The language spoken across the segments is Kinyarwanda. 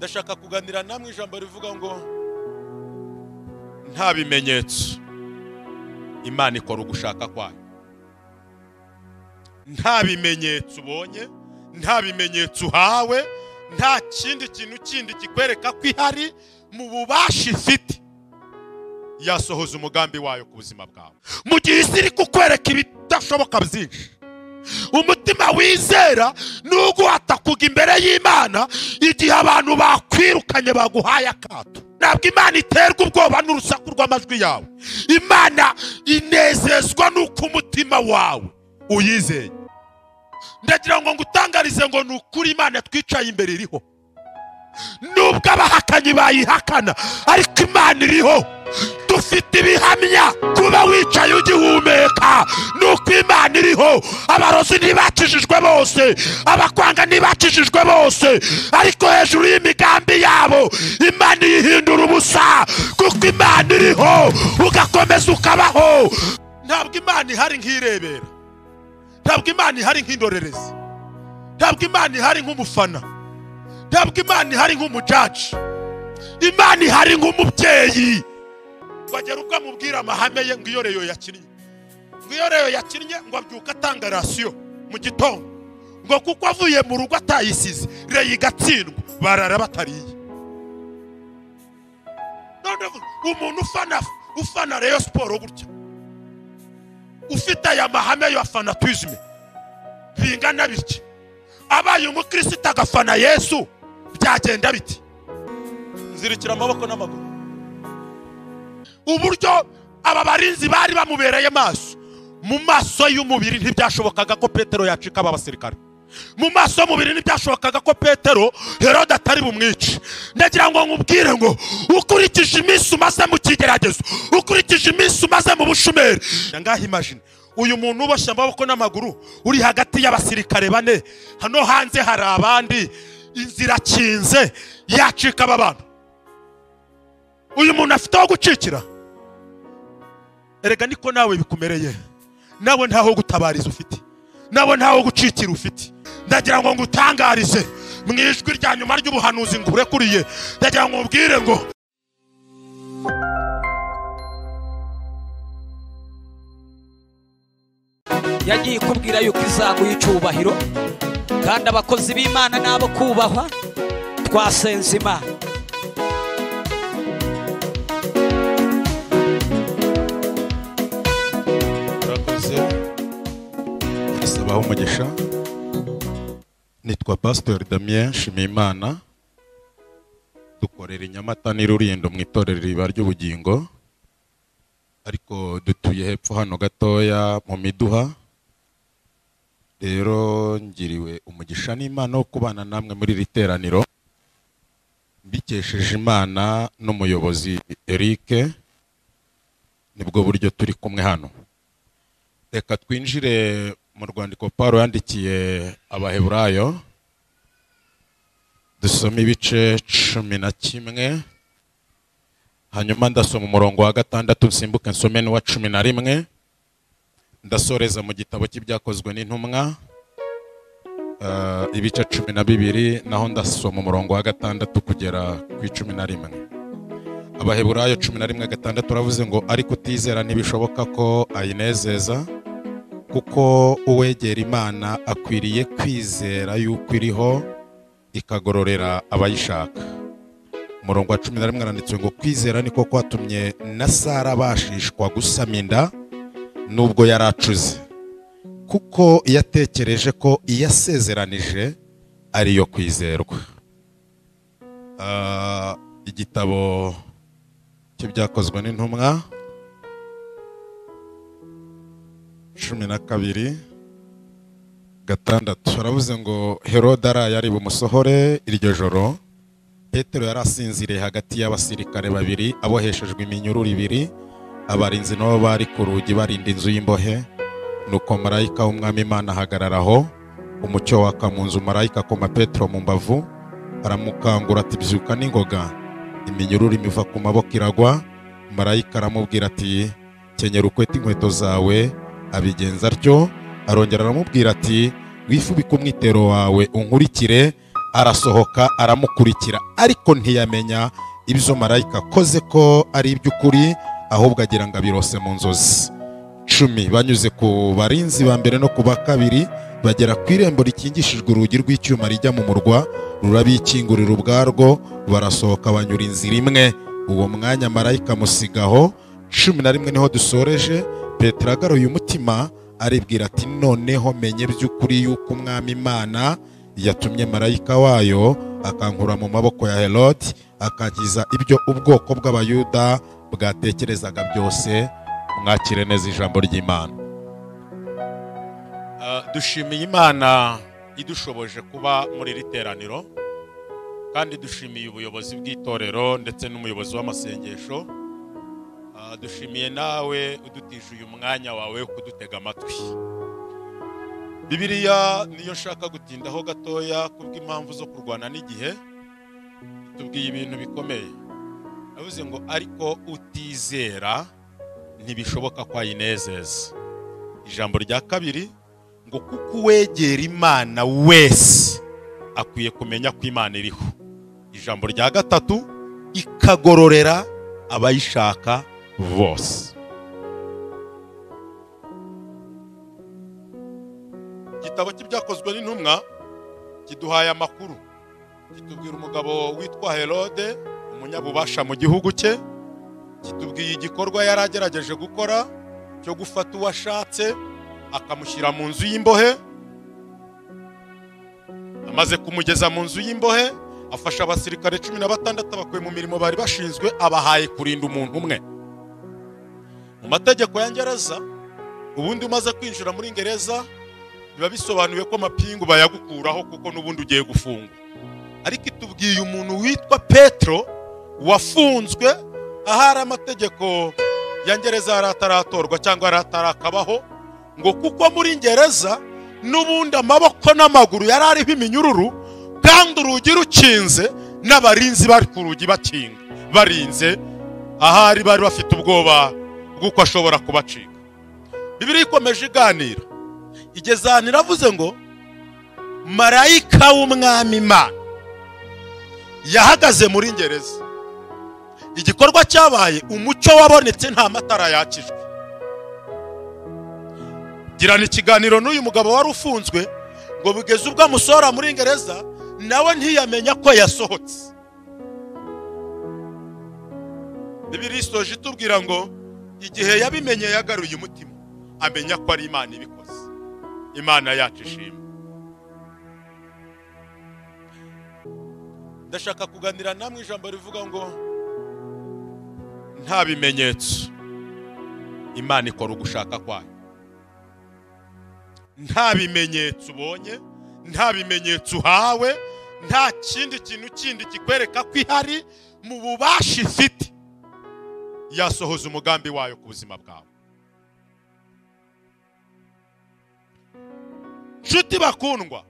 Ndashaka kuganira namwe ijambo rivuga ngo nta bimenyetso Imana ikora ugushaka kwayo. Nta bimenyetso ubonye, nta bimenyetso uhawe, nta kindi kintu kindi kikwereka ko ihari mu bubasha ifite yasohoza umugambi wayo ku buzima bwawe. Mu gihe isi iri kukwereka ibidashoboka byinshi, umutima wizera nuguhata kuga imbere y'Imana igihe abantu bakwirukanye baguhaye akato. Ntabwo Imana iterwa ubwoba n'urusaku rw'amajwi yawe. Imana inezezwa n'uko umutima wawe uyizeye. Ndagira ngo ngutangarize ngo ni ukuri Imana twicaye imbere iriho, nubwo abahakanyi bayihakana, ariko Imana iriho. Dufite ibihamya. Kuba wicaye ugihumeka nuko Imana iriho. Abarozi ntibakijijwe bose, abakwanga ntibakijijwe bose, ariko hejuru y'imigambi yabo Imana yihindura ubusa, kuko Imana iriho, ugakomeza ukabaho. Ntabwo Imana ihari nk'irebera, ntabwo Imana ihari nk'indorerezi, ntabwo Imana ihari nk'umufana, ntabwo Imana ihari nk'umujaji. Imana ihari nk'umubyeyi. Bagera ubwo amubwira amahame ye, ngo iyo Rayon yakinnye, ngo iyo Rayon yakinnye, ngo abyuka atanga ration mu gitondo, ngo kuko avuye mu rugo atayisize, Rayon igatsindwa, barara batariye. None umuntu ufana Rayon Sport gutya, ufite aya mahame ya fanatisme bingana bitya, abaye umukristo agafana Yesu, byagenda biti? Nzirikira amaboko n'amaguru. Uburyo aba barinzi bari bamubereye maso, mu maso y'umubiri ntibyashobokaga ko Petero yacika aba basirikare. Mu maso y'umubiri ntibyashobokaga ko Petero Herode atari bumwice. Ndagira ngo nkubwire ngo ukurikije iminsi umaze mu kigeragezo, ukurikije iminsi umaze mu bushumeri, ngaho imagine uyu muntu uboshye amaboko n'amaguru uri hagati y'abasirikare bane, hano hanze hari abandi, inzira kinze, yacika aba bantu. Uyu muntu afite aho gucikira? Erega niko nawe bikumereye, nawe ntaho gutabariza ufite, nawe ntaho gucikira ufite. Ndagira ngo ngutangarize mu ijwi rya nyuma ry'ubuhanuzi ngurekuriye, ndagira ngo ubwire ngo yagiye ikubwira yuko izaguha icyubahiro, kandi abakozi b'Imana nabo kubahwa. Twasenze Imana. Murakoze, abahe umugisha. Nitwa Pastor Damien Nshimiyimana, dukorera i Nyamata n'i Rulindo mu itorero Iriba ry'Ubugingo, ariko dutuye hepfo hano gatoya mu Miduha. Rero ngiriwe umugisha n'Imana wo kubana namwe muri iri teraniro, mbikesheje Imana n'umuyobozi Eric, nibwo buryo turi kumwe hano. Reka twinjire mu rwandiko Paulo yandikiye Abaheburayo, dusome ibice 11, hanyuma ndasoma umurongo wa 6 nsimbuke nsome n'uwa 11, ndasoreza mu gitabo cy'ibyakozwe n'intumwa ibice 12, naho ndasoma umurongo wa 6 kugera ku 11. Abaheburayo 11:6 uravuze ngo ariko utizera ntibishoboka ko ayinezeza, kuko uwegera Imana akwiriye kwizera yuko iriho, ikagororera abayishaka. Umurongo wa 11 aranditswe ngo kwizera niko kwatumye na Sara abashishwa gusama inda nubwo yaracuze, kuko yatekereje ko iyasezeranije ariyo kwizerwa. Igitabo cy'ibyakozwe n'intumwa 12:6 aravuze ngo Herode araye ari bumusohore iryo joro, Petero yari asinziriye hagati y'abasirikare babiri aboheshejwe iminyururu ibiri, abarinzi nabo bari ku rugi barinda inzu y'imbohe. Nuko marayika w'Umwami Imana ahagarara aho, umucyo waka mu nzu. Marayika akoma Petero mu mbavu aramukangura ati byuka n'ingoga. Iminyururu imiva ku maboko iragwa. Marayika aramubwira ati kenyera ukwete inkweto zawe. Abigenza atyo. Arongera aramubwira ati wifubike umwitero wawe unkurikire. Arasohoka aramukurikira, ariko ntiyamenya ibyo marayika akoze ko ari iby'ukuri, ahubwo agira ngo abirose mu nzozi. 10 banyuze ku barinzi ba mbere no ku ba kabiri, bagera ku irembo rikingishijwe urugi rw'icyuma rijya mu murwa, rurabikingurira ubwarwo, barasohoka banyura inzira imwe. Uwo mwanya marayika amusigaho. 11 niho dusoreje. Petero agaruye umutima aribwira ati noneho menye by'ukuri yuko Umwami Imana yatumye marayika wayo akankura mu maboko ya Herode, akagiza ibyo ubwoko bw'Abayuda bwatekerezaga byose. Mwakire neza ijambo ry'Imana. Dushimiye Imana idushoboje kuba muri iri teraniro, kandi dushimiye ubuyobozi bw'itorero ndetse n'umuyobozi w'amasengesho. Dushimiye nawe udutije uyu mwanya wawe wo kudutega amatwi. Bibiliya niyo nshaka gutindaho gatoya kubw'impamvu zo kurwana n'igihe. Tubwiye ibintu bikomeye. Navuze ngo ariko utizera ntibishoboka ko ayinezeza. Ijambo rya kabiri ngo kuko uwegera Imana wese akwiye kumenya ko Imana iriho. Ijambo rya gatatu, ikagororera abayishaka bose. Igitabo cy'ibyakozwe n'intumwa kiduhaye amakuru, kitubwira umugabo witwa Herode, umunyabubasha mu gihugu cye. Kitubwiye igikorwa yari agerageje gukora cyo gufata uwashatse akamushyira mu nzu y'imbohe. Amaze kumugeza mu nzu y'imbohe, afasha abasirikare 16 bakuye mu mirimo bari bashinzwe, abahaye kurinda umuntu umwe. Mu mategeko ya Ngereza, ubundi umaze kwinjira muri Ngereza biba bisobanuye ko amapingu bayagukuraho kuko n'ubundi ugiye gufungwa. Ariko itubwiye umuntu witwa Petro wafunzwe ahari amategeko ya Ngereza arataratorwa cyangwa aratarakabaho, ngo kuko muri Ngereza n'ubundi amaboko n'amaguru yari ariho iminyururu, kandi urugi rukinze n'abarinzi bari ku rugi bakinga barinze, ahari bari bafite ubwoba bw'uko ashobora kubacika. Bibiliya ikomeje iganira, igeze ahantu iravuze ngo marayika w'Umwami Imana yahagaze muri Ngereza. Igikorwa cyabaye, umucyo wabonetse nta matara yakijwe. Girana ikiganiro n'uyu mugabo wari ufunzwe, ngo bugeze ubwo amusohora muri Ngereza nawe ntiyamenya ko yasohotse. Bibiliya isoje itubwira ngo igihe yabimenye yagaruye umutima, amenya ko ari Imana ibikoze. Imana yacu ishimwe. Ndashaka kuganira namwe ijambo rivuga ngo nta bimenyetso Imana ikora ugushaka kwayo. Nta bimenyetso ubonye, nta bimenyetso uhawe, nta kindi kintu kindi kikwereka ko ihari, mu bubasha ifite yasohoza umugambi wayo ku buzima bwawe. Nshuti bakundwa,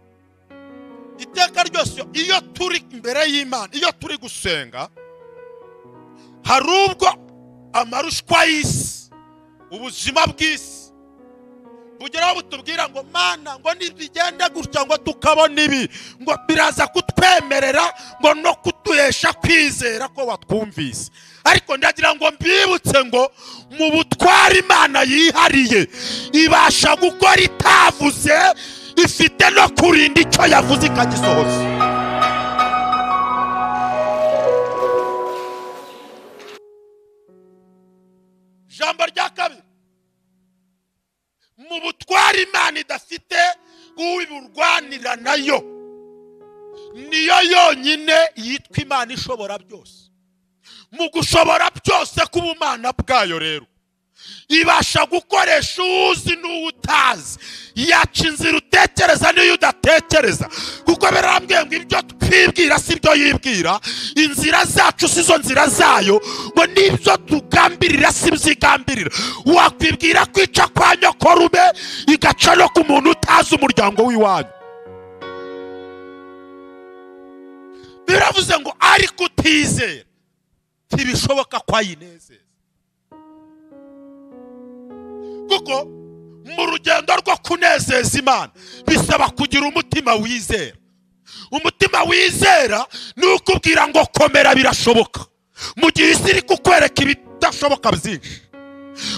iteka ryose iyo turi imbere y'Imana, iyo turi gusenga, hari ubwo amarushwa y'isi, ubuzima bw'isi bugeraho butubwira ngo Mana, ngo nibigenda gutya ngo tukabona ibi, ngo biraza kutwemerera ngo no kuduhesha kwizera ko watwumvise. Ariko ndagira ngo mbibutse ngo mu butware Imana yihariye ibasha gukora itavuze, ifite no kurinda icyo yavuze ikagisohoza. Ijambo rya kabiri, mu butware Imana idafite uwiburwanira nayo, niyo yonyine yitwa Imana ishobora byose. Mu gushobora byose k'ubumana bwayo rero, ibasha gukoresha uzi n'utazi, yaca inzira utekereza n'iyo udatekereza, kuko birambwiye ngo ibyo twibwira si byo yibwira, inzira zacu si zo nzira zayo, ngo n'ibyo tugambirira si byigambirira. Wakwibwira kwica kwa nyokorume igaca no ku muntu utazi umuryango w'iwanyu. Biravuze ngo ariko utizera ntibishoboka ko ayinezeza, kuko mu rugendo rwo kunezeza Imana bisaba kugira umutima wizera. Umutima wizera ni ukubwira ngo komera birashoboka, mu gihe isi iri kukwereka ibidashoboka byinshi.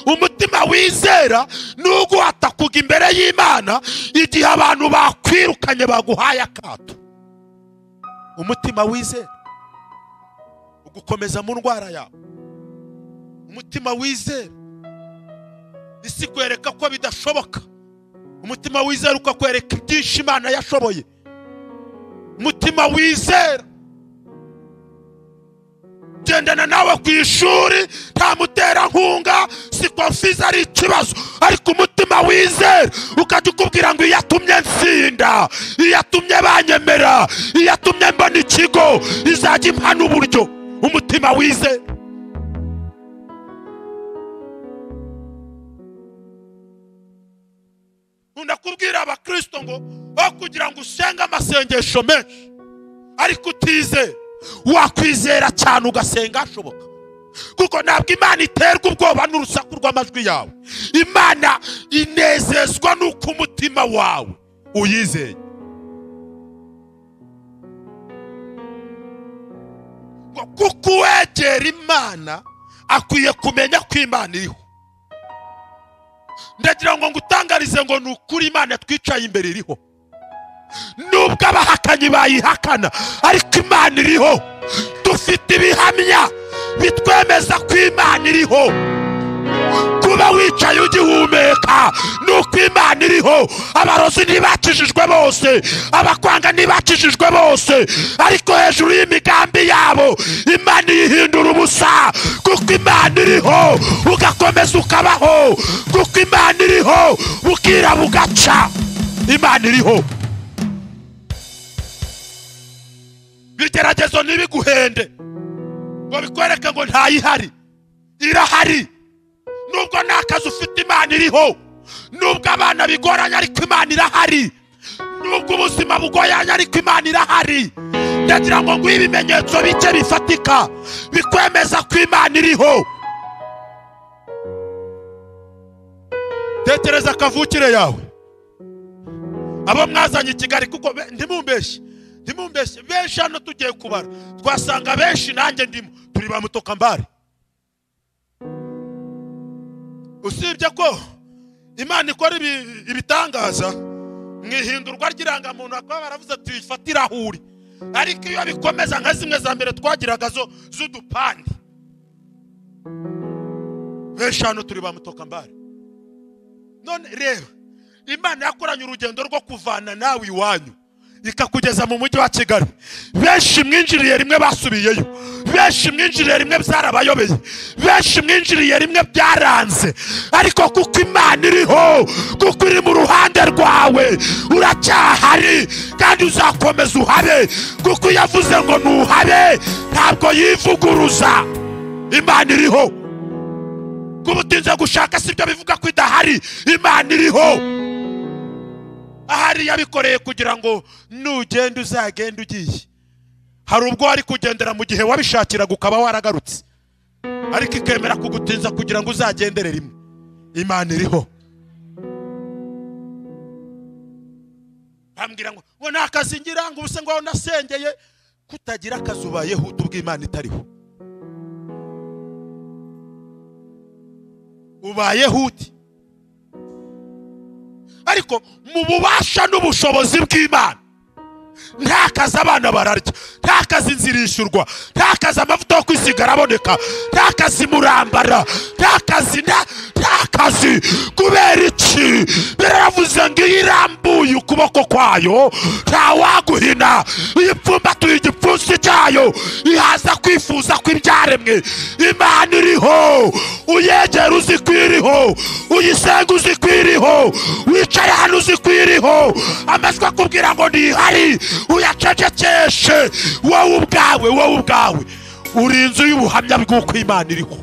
Umutima wizera ni uguhata kujya imbere y'Imana igihe abantu bakwirukanye baguhaye akato. Umutima wizera ugukomeza mu ndwara yawe. Umutima wizera isi kwereka ko bidashoboka. Umutima wizera ukakwereka ibyinshi Imana yashoboye. Umutima wizera gendana nawe ku ishuri, nta muterankunga, si konfiza ari ikibazo, ariko umutima wizera ukajya ukubwira ngo iyatumye nsinda, iyatumye banyemera, iyatumye mbona ikigo, izajya impa n'uburyo. Umutima wizera. Ndakubwira abakristo ngo aho kugira ngo usenge amasengesho menshi ariko utizera, wakwizera cyane ugasenga ashoboka. Kuko ntabwo Imana iterwa ubwoba n'urusaku rw'amajwi yawe. Imana inezezwa n'uko umutima wawe uyizeye. Kuko uwegera Imana akwiye kumenya ko Imana iriho. Ndagira ngo ngutangarize ngo ni ukuri Imana twicaye imbere iriho. Nubwo abahakanyi bayihakana, ariko Imana iriho. Dufite ibihamya bitwemeza ko Imana iriho. Kuba wicaye ugihumeka nuko Imana iriho. Abarozi ntibakijijwe bose, abakwanga ntibakijijwe bose, ariko hejuru y'imigambi yabo Imana ihindura ubusa. Kuko Imana iriho ugakomeza ukabaho. Kuko Imana iriho bukira bugaca. Imana iriho. Ibigeragezo ntibiguhende ngo bikwereke ngo ntayihari. Irahari. Nubwo nta kazi ufite, Imana iriho. Nubwo abana bigoranye, ariko Imana irahari. Nubwo ubuzima bugoyanye, ariko Imana irahari. Ndagira ngo nguhe ibimenyetso bike bifatika bikwemeza ko Imana iriho. Tekereza kavukire yawe, abo mwazanye i Kigali, kuko ntimumbeshye, ntimumbeshye, benshi hano tugiye kubara twasanga benshi, nanjye ndimo, turi ba mutokambari. Usibye ko Imana ikora ibitangaza mu ihindurwa ry'irangamuntu, bakaba baravuze ati bifatira ahuri, ariko iyo bikomeza nka zimwe za mbere twagiraga zo z'udupande, benshi hano turi ba mutokambari. None reba, Imana yakoranye urugendo rwo kuvana nawe iwanyu ikakugeza mu mujyi wa Kigali. Benshi mwinjiriye rimwe basubiyeyo, benshi mwinjiriye rimwe byarabayobeye, benshi mwinjiriye rimwe byaranze, ariko kuko Imana iriho, kuko iri mu ruhande rwawe, uracyahari kandi uzakomeza uhabe. Kuko yavuze ngo nuhabe, ntabwo yivuguruza. Imana iriho. Kuba utinze gushaka sibyo bivuga ko idahari. Imana iriho. Ahari yabikoreye kugira ngo nugenda uzagenda ugiye. Hari ubwo wari kugendera mu gihe wabishakiraga ukaba waragarutse, ariko ikemera kugutinza kugira ngo uzagendere rimwe. Imana iriho. Bambwira ngo nta kazi ngira, ngo ubuse ngo nasengeye. Kutagira akazi ubayeho utubwo Imana itariho. Ubayeho uti? Ariko mu bubasha n'ubushobozi bw'Imana, nta kazi abana bararya, nta kazi inzira ishyurwa, nta kazi amavuta yo kwisiga araboneka, nta kazi murambara, nta kazi, nta kazi. Kubera iki? Biravuze ngo iyo irambuye ukuboko kwayo ntawaguhina, iyo ipfumbatuye igipfunsi cyayo ihaza kwifuza kw'ibyaremwe. Imana iriho. Uyegera uzi ko iriho, uyisenga uzi ko iriho, wicaye hano uzi ko iriho. Amajwi akubwira ngo ntihari, uyacecekeshe. Wowe ubwawe, wowe ubwawe uri inzu y'ubuhamya bw'uko Imana iriho.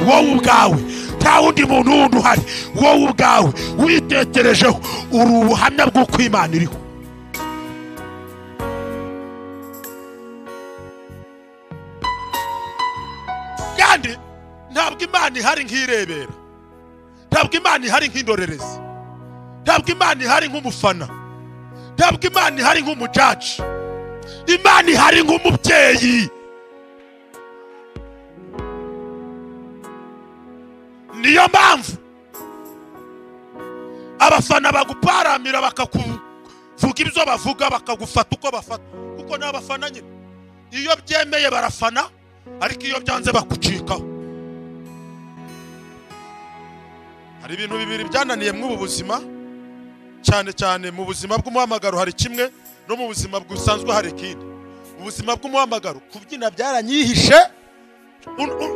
Wowe ubwawe, nta wundi muntu wundi uhari. Wowe ubwawe witekerejeho, uri ubuhamya bw'uko Imana iriho. Kandi ntabwo Imana ihari nk'irebera, ntabwo Imana ihari nk'indorerezi, ntabwo Imana ihari nk'umufana, ntabwo Imana ihari nk'umujaji. Imana ihari nk'umubyeyi. Niyo mpamvu abafana baguparamira bakakuvuga ibyo bavuga, bakagufata uko bafata, kuko n'abafana nyine iyo byemeye barafana, ariko iyo byanze bakucikaho. Hari ibintu bibiri byananiye mw'ubu buzima, cyane cyane mu buzima bw'umuhamagaro hari kimwe, no mu buzima busanzwe hari ikindi. Mu buzima bw'umuhamagaro kubyina byaranyihishe,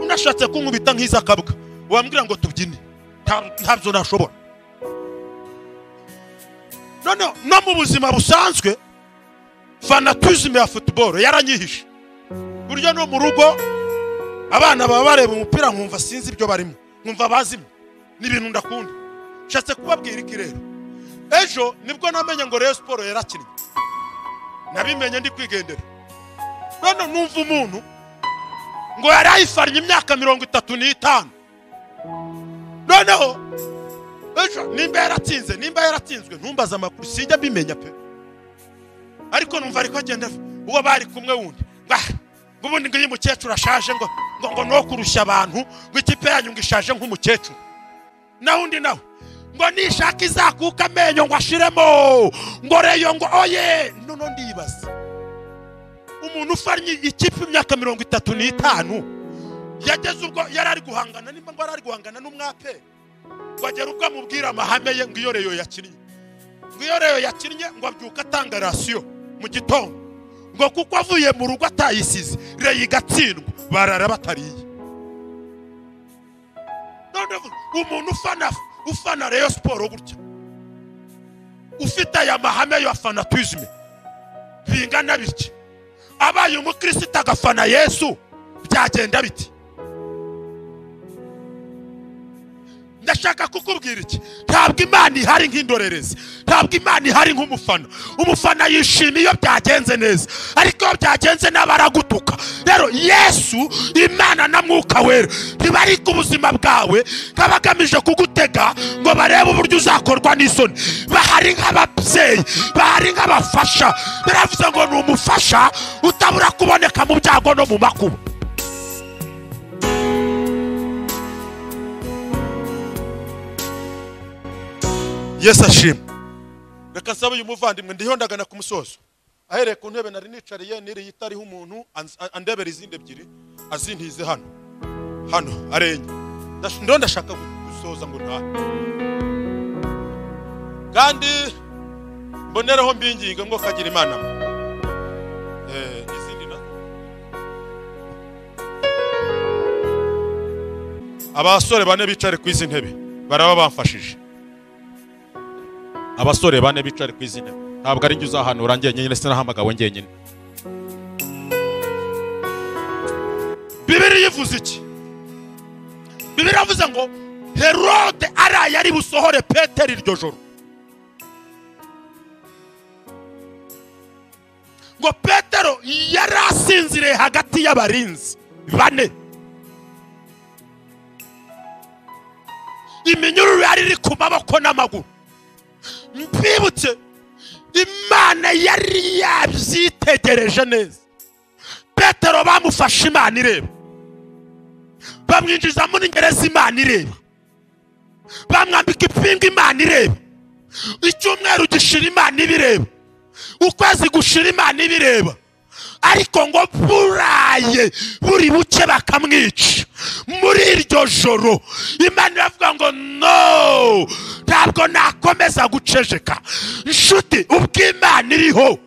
unashatse kunkubita nk'izakabwa wambwira ngo tubyine, ntabyo nashobora. None no mu buzima busanzwe fanatisme ya football yaranyihishe, buryo no mu rugo abana baba bareba umupira nkumva sinzi ibyo barimo, nkumva bazimye, n'ibintu ndakunda. Nshatse kubabwira iki rero, ejo nibwo namenye ngo Rayon Sport yarakinnye, nabimenye ndi kwigendera. None numva umuntu ngo yarayifariye imyaka 35. Noneho ejo nimba yaratsinze nimba yaratsinzwe ntumbaza amakuru, sinjya mbimenya pe, ariko numva ariko agenda uwo bari kumwe wundi ngo ubundi ngo uyu mukecuru ashaje, ngo ngo no kurushya abantu, ngo ikipe yanyu ngo ishaje nk'umukecuru. Naho undi nawe ngo nishaka izakuka amenyo ngo ashiremo ngo reyo ngo oye. None ndibaza umuntu ufanye ikipe imyaka 35 yageze ubwo yari ari guhangana, nimba ngo ari guhangana n'umwape, ngo agera ubwo amubwira amahame ye ngo iyo reyo yakinnye, ngo iyo reyo yakinnye ngo abyuka atanga rasiyo mu gitondo, ngo kuko avuye mu rugo atayisize reyo igatsindwa barara batariye. None umuntu ufana Rayon Sport gutya, ufite aya mahame ya fanatisme bingana bitya, abaye umukristo agafana Yesu byagenda biti? Ndashaka kukubwira iki, ntabwo Imana ihari nk'indorerezi, ntabwo Imana ihari nk'umufana. Umufana yishimiye iyo byagenze neza, ariko iyo byagenze n'abaragutuka. Rero Yesu, Imana na Mwuka Wera ntibari ku buzima bwawe nk'abagamije kugutega ngo barebe uburyo uzakorwa n'isoni. Bahari nk'ababyeyi, bahari nk'abafasha. Baravuze ngo ni umufasha utabura kuboneka mu byago no mu makuba. Yesu ashimwe. Reka nsabe uyu muvandimwe, ndiho ndagana ku musozo. Ahereye ku ntebe nari nicariye niri itariho umuntu, andebera izindi ebyiri azintize hano hano arenye. Ndiho ndashaka gusoza ngo ntahe, kandi mbonereho mbinginga ngo kagira Imana izindi na abasore bane bicare ku izi ntebe baraba bamfashije. Abasore bane bicare ku izi ntebe, ntabwo ari njye uzahanura njyenyine, sinahamagawe njyenyine. Bibiliya ivuze iki? Bibiliya ivuze ngo Herode araye ari busohore Petero iryo joro, ngo Petero yari asinziriye hagati y'abarinzi bane, iminyururu yari iri ku maboko n'amaguru. Mbibutse, Imana yari yabyitegereje neza. Petero bamufashe Imana ireba, bamwinjiza muri gereza Imana ireba, bamwambika ipingu Imana ireba, icyumweru gishira Imana ibireba, ukwezi gushira Imana ibireba, ariko ngo buraye buri buke bakamwica. Muri iryo joro Imana iravuga ngo no, ntabwo nakomeza guceceka. Inshuti, ubwo Imana iriho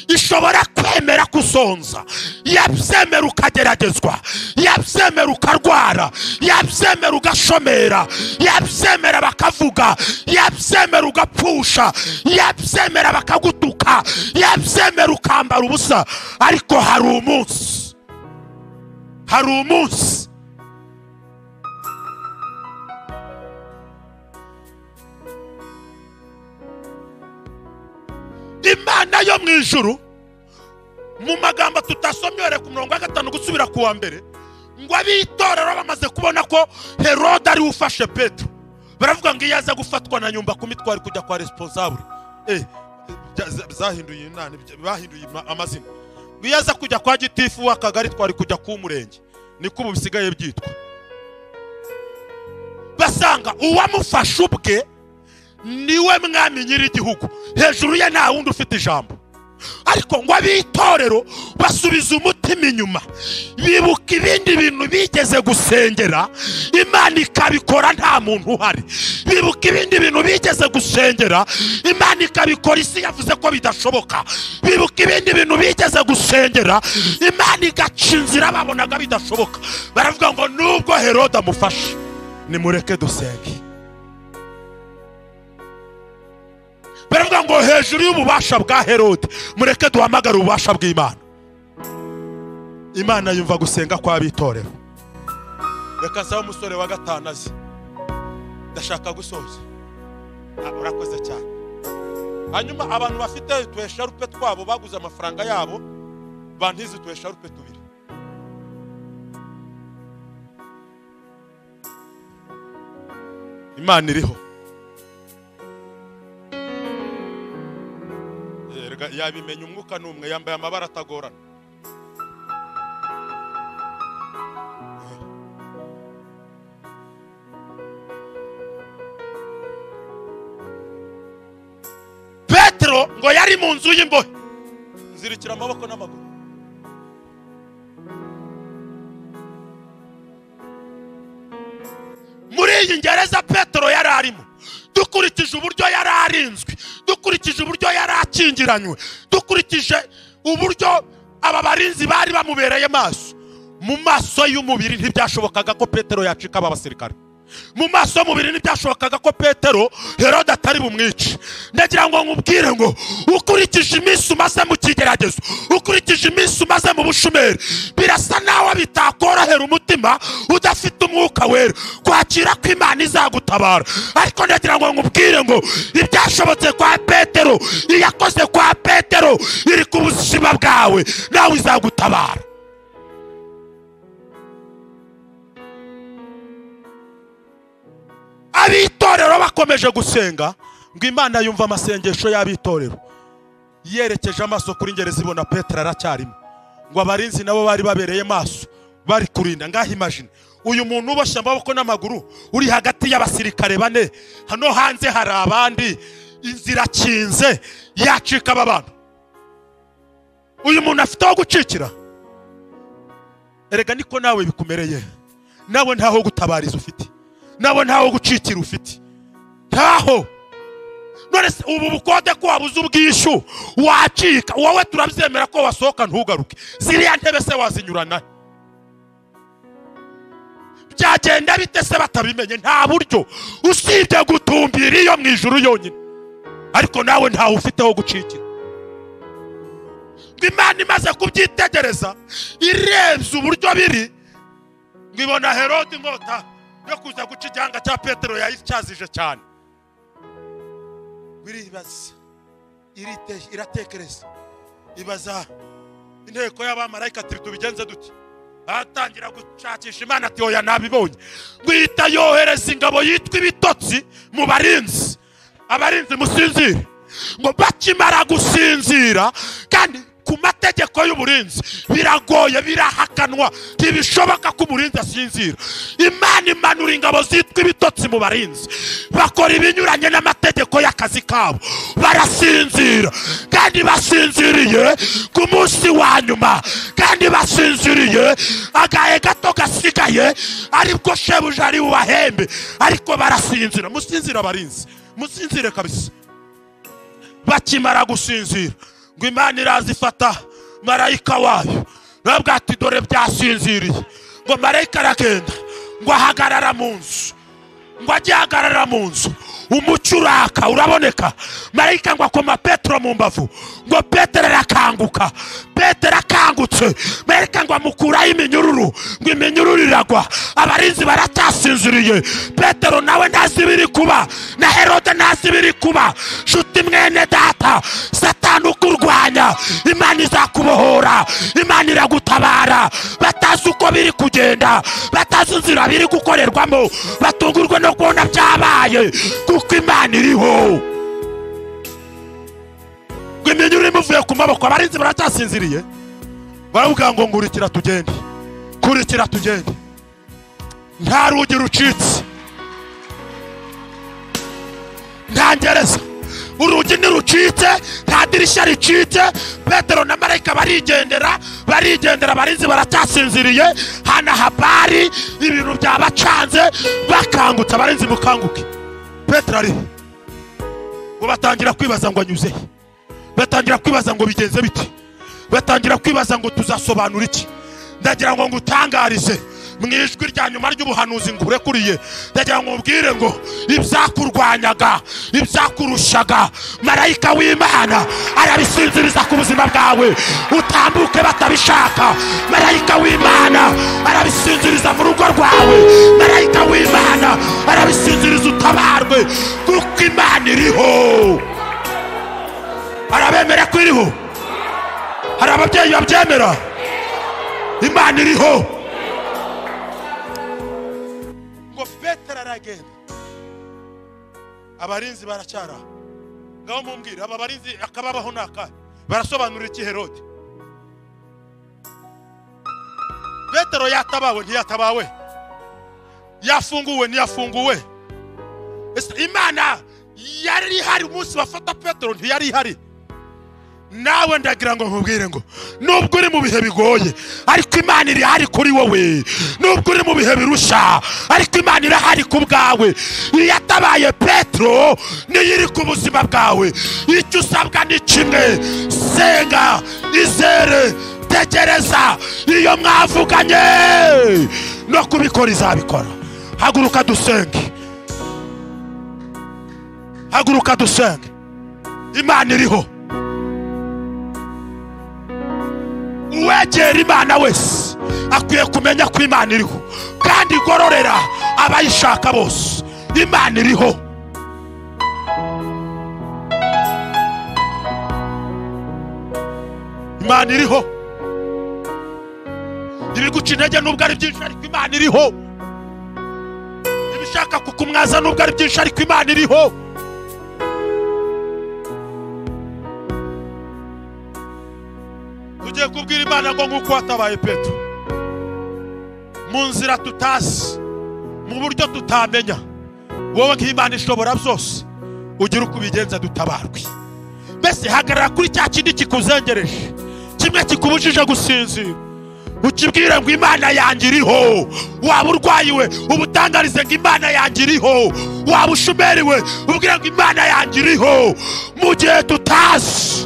ishobora kwemera kusonza, yabyemera ukageragezwa, yabyemera ukarwara, yabyemera ugashomera, yabyemera bakavuga, yabyemera ugapfusha, yabyemera bakagutuka, yabyemera ukambara ubusa, ariko hari umunsi, hari umunsi Imana yo mu ijuru, mu magambo tutasomye ku murongo wa 5 gusubira ku wa mbere, ngo abitorero bamaze kubona ko Herode ari ufashe Petero, baravuga ngo iyo aza gufatwa na nyumba kumi twari kujya kwa responsable. Zahinduye inani, bahinduye amazina. Ngo iyo aza kujya kwa gitifu w'akagari twari kujya ku murenge, niko ubu bisigaye byitwa. Basanga uwamufashe ubwe niwe mwami nyir'igihugu, hejuru ye nta wundi ufite ijambo. Ariko ngo ab'itorero basubiza umutima inyuma, bibuka ibindi bintu bigeze gusengera Imana ikabikora nta muntu uhari, bibuka ibindi bintu bigeze gusengera Imana ikabikora isi yavuze ko bidashoboka, bibuka ibindi bintu bigeze gusengera Imana igaca inzira babonaga bidashoboka. Baravuga ngo nubwo Herode amufashe nimureke dusenge. Baravuga ngo hejuru y'ububasha bwa Herode mureke duhamagare ububasha bw'Imana. Imana yumva gusenga kw'abitorero. Reka sawa umusore wa gatanu azi, ndashaka gusoza. Urakoze cyane. Hanyuma abantu bafite utwesharupe twabo baguze amafaranga yabo bantize utwesharupe tubiri. Imana iriho. Yabimenya umwuka n'umwe, yambaye amabara atagorana. Petero ngo yari mu nzu y'imbohe, nzirikira amaboko n'amaguru. Muri iyi ngereza Petero yari arimo, dukurikije uburyo yari arinzwe, dukurikije uburyo yari akingiranywe, dukurikije uburyo aba barinzi bari bamubereye maso, mu maso y'umubiri ntibyashobokaga ko Petero yacika aba basirikare. Mu maso y'umubiri ntibyashobokaga ko Petero Herode atari bumwice. Ndagira ngo nkubwire ngo ukurikije iminsi umaze mu kigeragezo, ukurikije iminsi umaze mu bushumeri, birasa nawe bitakorohera umutima udafite umwuka wera kwakira ko Imana izagutabara. Ariko ndagira ngo nkubwire ngo ibyashobotse kwa Petero, iyakoze kwa Petero iri ku buzima bwawe, nawe izagutabara. Abitorero bakomeje gusenga ngo Imana yumva amasengesho y'abitorero. Yerekeje amaso kuri ngereza ibona Petero aracyarimo. Ngo abarinzi nabo bari babereye maso bari kurinda. Ngaho imagine uyu muntu uboshye amaboko n'amaguru uri hagati y'abasirikare bane, hano hanze hari abandi, inzira kinze yacika aba bantu. Uyu muntu afite aho gucikira. Erega niko nawe bikumereye, nawe ntaho gutabariza ufite, nawe ntaho gucikira ufite, ntaho. None se ubu bukode ko wabuze ubwishu wacika, wowe turabyemera ko wasohoka ntugaruke, ziriya ntebe se wazinyurana byagenda bite se batabimenye? Nta buryo usibye gutumbira iyo mu ijuru yonyine, ariko nawe ntaho ufite ho gucikira. Imana imaze kubyitegereza irebye uburyo biri, ngo ibona Herode inkota yo kuza guca igihanga cya Petero yayicyazije cyane. Biribaza, iratekereza, ibaza inteko y'abamarayika ati tubigenze dute? Atangira gushakisha Imana ati oya nabibonye. Ngo ihita yohereza ingabo yitwa ibitotsi mu barinzi. Abarinzi musinzire. Ngo bakimara gusinzira, kandi ku mategeko y'uburinzi biragoye, birahakanwa, ntibishoboka ko umurinzi asinzira. Imana imanura ingabo zitwa ibitotsi mu barinzi, bakora ibinyuranye n'amategeko y'akazi kabo, barasinzira. Kandi basinziriye ku munsi wa nyuma, kandi basinziriye agahe gato gasigaye aribwo shebuja ari bubahembe, ariko barasinzira. Musinzira abarinzi, musinzire kabisa. Bakimara gusinzira ngo Imana irazifata marayika wayo, nabwo ati dore byasinziriye. Ngo marayika aragenda ngo ahagarara mu nzu, ngo ajye ahagarara mu nzu, umucyo uraka uraboneka. Marayika ngo akoma Petero mu mbavu, ngo Petero arakanguka. Petero akangutse, marayika ngo amukuraho iminyururu, ngo iminyururu iragwa. Abarinzi baracyasinziriye, Petero nawe ntazi ibiri kuba, na Herode ntazi ibiri kuba. Nshuti mwene data, Satani ukurwanya, Imana izakubohora, Imana iragutabara. Batazi uko biri kugenda, batazi inzira biri gukorerwamo, batungurwe no kubona byabaye, kuko Imana iriho. Ngo iminyururu imuvuye ku maboko, abarinzi baracyasinziriye. Baravuga ngo ngurikira tugende, kurikira tugende. Nta rugi rucitse, nta ngereza, urugi ntirucitse, nta dirishya ricitse. Petero na marayika barigendera, barigendera, abarinzi baracyasinziriye. Hana habari ibintu byabacanze, bakangutse. Abarinzi mukanguke, Petero ari ngo batangira kwibaza ngo anyuze, batangira kwibaza ngo bigenze bite, batangira kwibaza ngo tuzasobanura iki. Ndagira ngo ngutangarize mu ijwi rya nyuma ry'ubuhanuzi ngurekuriye, ndagira ngo ubwire ngo ibyakurwanyaga, ibyakurushaga, marayika w'Imana arabisinziriza ku buzima bwawe, utambuke batabishaka. Marayika w'Imana arabisinziriza mu rugo rwawe, marayika w'Imana arabisinziriza utabarwe, kuko Imana iriho. Arabemera ko iriho? Hari ababyeyi babyemera? Imana iriho. Ngo Petero aragenda, abarinzi baracyara. Ngaho mumbwire, aba barinzi akababaho naka barasobanurira iki Herode? Petero yatabawe ntiyatabawe, yafunguwe ntiyafunguwe. Ese Imana yari ihari umunsi bafata Petero? Ntiyari ihari. Nawe ndagira ngo nkubwire ngo nubwo uri mu bihe bigoye, ariko Imana irahari kuri wowe. Nubwo uri mu bihe birusha, ariko Imana irahari ku bwawe. Iyatabaye Petero niyo iri ku buzima bwawe. Icyo usabwa ni kimwe: senga, izere, tegereza. Iyo mwavuganye no kubikora izabikora. Haguruka dusenge, haguruka dusenge. Imana iriho. Uwegera Imana wese akwiye kumenya ko Imana iriho, kandi igororera abayishaka bose. Imana iriho. Imana iriho. Ibiguca intege nubwo ari byinshi, ariko Imana iriho. Ibishaka kukumwaza nubwo ari byinshi, ariko Imana iriho. Tugiye kubwira Imana ngo nk'uko watabaye Petero mu nzira tutazi, mu buryo tutamenya, wowe nk'Imana ishobora byose ugira uko ubigenza dutabarwe. Mbese hagarara kuri cya kindi kikuzengereje, kimwe kikubujije gusinzira, ukibwire ngo Imana yanjye iriho. Waba urwayiwe, ubutangarize ngo Imana yanjye iriho. Waba ushumeriwe, ubwire ngo Imana yanjye iriho. Mu gihe tutazi,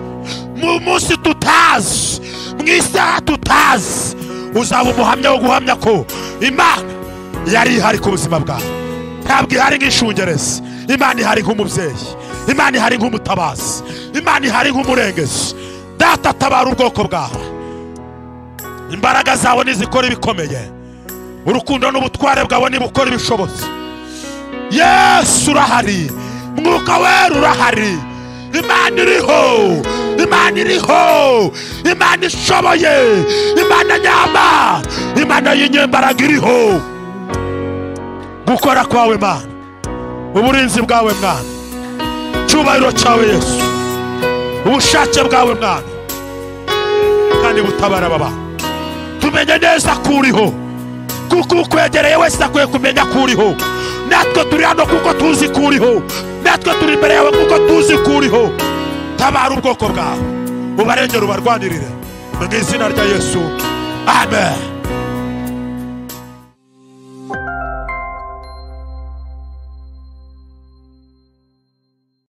mu munsi tutazi, mu isaha tutazi, uzaba umuhamya wo guhamya ko Imana yari ihari ku buzima bwawe. Ntabwo ihari nk'ishungerezi, Imana ihari nk'umubyeyi, Imana ihari nk'umutabazi, Imana ihari nk'umurengezi. Data, tabara ubwoko bwawe. Imbaraga zawe nizikora ibikomeye, urukundo n'ubutware bwawe nibukora ibishobotse. Yesu urahari, Mwuka Wera urahari. Imana iriho, Imana iriho, Imana ishoboye, Imana nyama, Imana y'inyembaraga iriho. Gukora kwawe Mana, uburinzi bwawe Mwana, cyubahiro cyawe Yesu, ubushake bwawe Mwana, kandi butabara baba. Tumenye neza ko uriho, kuko ukwegereye wese akwiye kumenya ko uriho. Natwe turi hano kuko tuzi ko uriho, natwe turi imbere yawe kuko tuzi ko uriho. Tabara ubwoko bwawe, ubarengere, ubarwanirire, mu izina rya Yesu, amen.